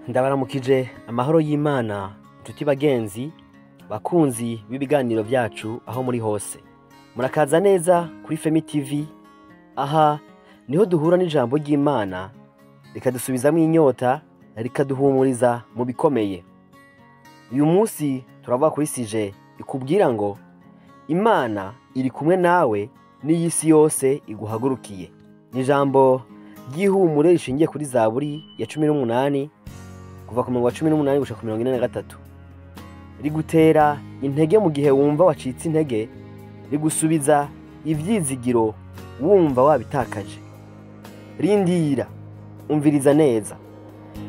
Ndabaramukije amahoro y'Imana, nshuti bagenzi, bakunzi b'ibiganiro byacu aho muri hose. Murakaza neza kuri Femi TV, aha niho duhura n'ijambo ry'Imana rikadusubizamwo inyota, rikaduhumuriza mu bikomeye. Uyu munsi turavuga kuri sujet ikubwira ngo Imana iri kumwe nawe n'iy'isi yose iguhagurukiye. Ni ijambo ry'ihumure rishingiye kuri Zaburi ya 18 kuva ku murongo wa 18 gushika ku 43. Rigutera intege mu gihe wumva wacitse intege, rigusubiza ivyizigiro wumva wabitakaje. Rindira, umviriza neza.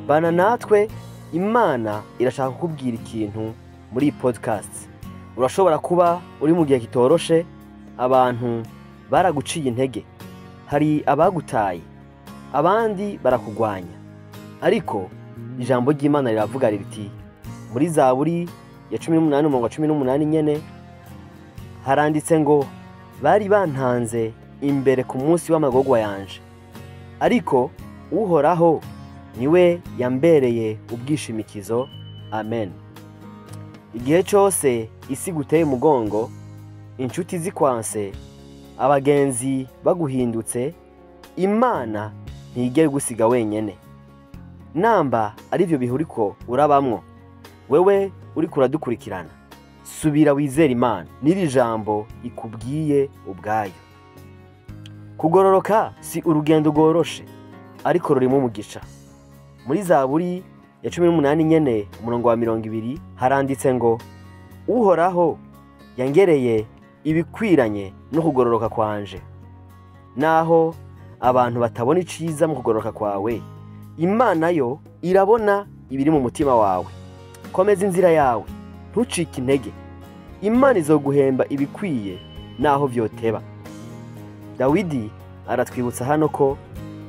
Bana natwe, Imana irashaka kukubwira ikintu muri iyi podcast. Urashobora kuba uri mu gihe kitoroshe, abantu baraguciye intege, hari abagutaye, abandi barakugwanya. Ariko ijambo ry'Imana riravuga riti muri Zaburi ya 18 umurongo wa 18 nyene haranditse ngo bari bantanze imbere ku munsi w'amagorwa yanje, ariko Uhoraho niwe yambereye ubwishimikizo. Amen. Igihe cose isi guteye umugongo, inshuti zikwanse, abagenzi baguhindutse, Imana ntigera igusiga wenyene. Namba arivyo bihe uriko urabamwo, wewe uriko uradukurikirana, subira wizere Imana n'iri jambo ikubwiye ubwayo. Kugororoka si urugendo rworoshe, ariko rurimo umugisha. Muri Zaburi ya 18 nyene umurongo wa 20 haranditse ngo Uhoraho yangereye ibikwiranye no kugororoka kwanje. Naho abantu batabona iciza mu kugororoka kwawe, Imana yo irabona ibiri mu mutima wawe. Komeza inzira yawe, ntucike intege. Imana izoguhemba ibikwiye naho vyoteba. Dawidi aratwibutsa hano ko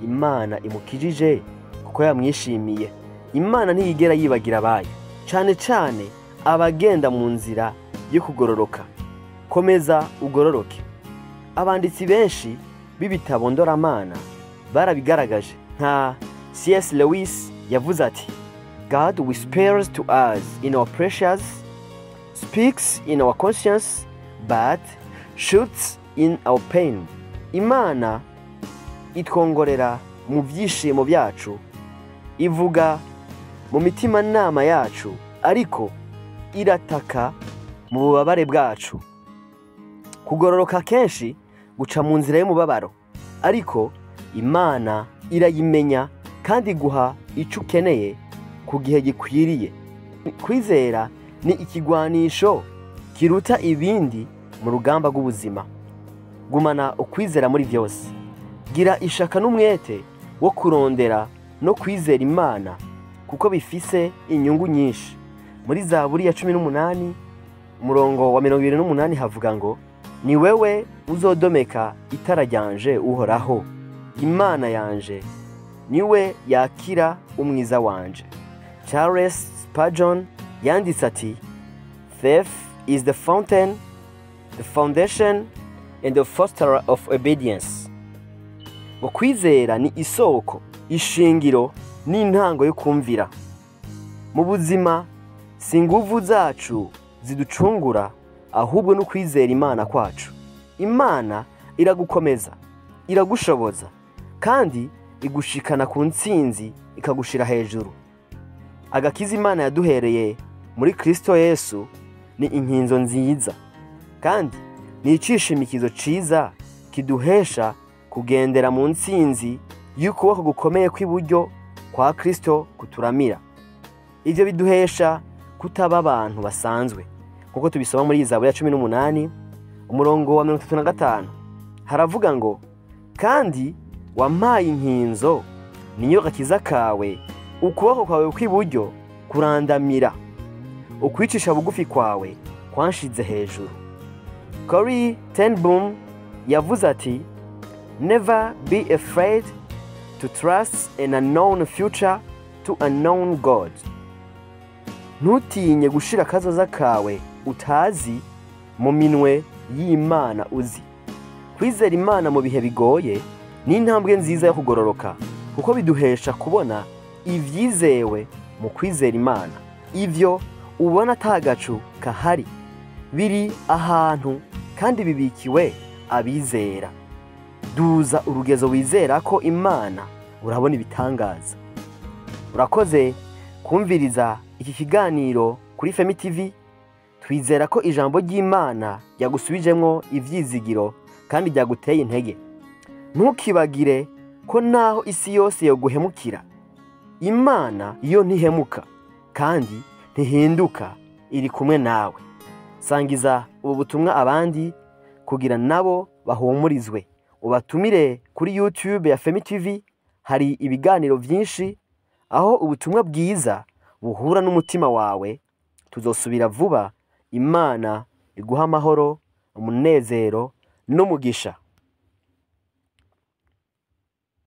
Imana imukijije kuko yamwishimiye. Imana ntiyigera yibagira abayo, cane cane abagenda mu nzira yo kugororoka. Komeza ugororoke. Abanditsi benshi b'ibitabo ndoramana barabigaragaje, nka C.S. Lewis yavuze ati God whispers to us in our prayers, speaks in our conscience, but shoots in our pain. Imana itwongorera mu byishimo byacu, ivuga mu mitimanama yacu, ariko irataka mu bubabare bwacu. Kugororoka kenshi guca mu nzira y'umubabaro, ariko Imana irayimenya kandi iguha ico ukeneye ku gihe gikwiriye. Kwizera ni ikigwanisho kiruta ibindi mu rugamba rw'ubuzima. Gumana ukwizera muri vyose. Gira ishaka n'umwete wo kurondera no kwizera Imana kuko bifise inyungu nyinshi. Muri Zaburi ya 18 umurongo wa 28 havuga ngo ni wewe uzodomeka itara ryanje Uhoraho, Imana yanje niwe yakira umwiza wanje. Charles Spurgeon yanditse ati Faith is the fountain, the foundation and the fosterer of obedience. Ngo kwizera ni isoko, ishingiro n'intango yo kumvira. Mu buzima si inguvu zacu ziducungura, ahubwo no kwizera Imana kwacu. Imana iragukomeza, iragushoboza, kandi igushikana ku ntsinzi, ikagushira hejuru. Agakiza Imana yaduhereye muri Kristo Yesu ni inkinzo nziza, kandi ni icishimikizo ciza kiduhesha kugendera mu ntsinzi y'ukuboko gukomeye kw'iburyo kwa Kristo kuturamira. Ivyo biduhesha kutaba abantu basanzwe, kuko tubisoma muri Zaburi ya 18 umurongo wa 35 haravuga ngo kandi wampaye inkinzo niyo gakiza kawe, ukuboko kwawe kw'iburyo kurandamira, ukwicisha bugufi kwawe kwanshize hejuru. Corrie ten Boom yavuze ati Never be afraid to trust an unknown future to a known God. Ntutinye gushira akazoza kawe utazi mu minwe y'Imana uzi. Kwizera Imana mu bihe bigoye ni intambwe nziza yo kugororoka, kuko biduhesha kubona ivyizewe Mu kwizera Imana, ivyo ubona ata gacu kahari biri ahantu kandi bibikiwe abizera. Duza urugezo wizera ko Imana, urabona ibitangaza. Urakoze kumviriza iki kiganiro kuri Femi TV. Twizera ko ijambo ry'Imana ryagusubijemwo ivyizigiro kandi ryaguteye intege. Ntukibagire ko naho isi yose yoguhemukira, Imana yo ntihemuka kandi ntihinduka, iri kumwe nawe. Sangiza ubu butumwa abandi kugira nabo bahumurizwe. Ubatumire kuri YouTube ya Femi TV, hari ibiganiro vyinshi aho ubutumwa bwiza buhura n'umutima wawe. Tuzosubira vuba. Imana iguha amahoro, umunezero n'umugisha.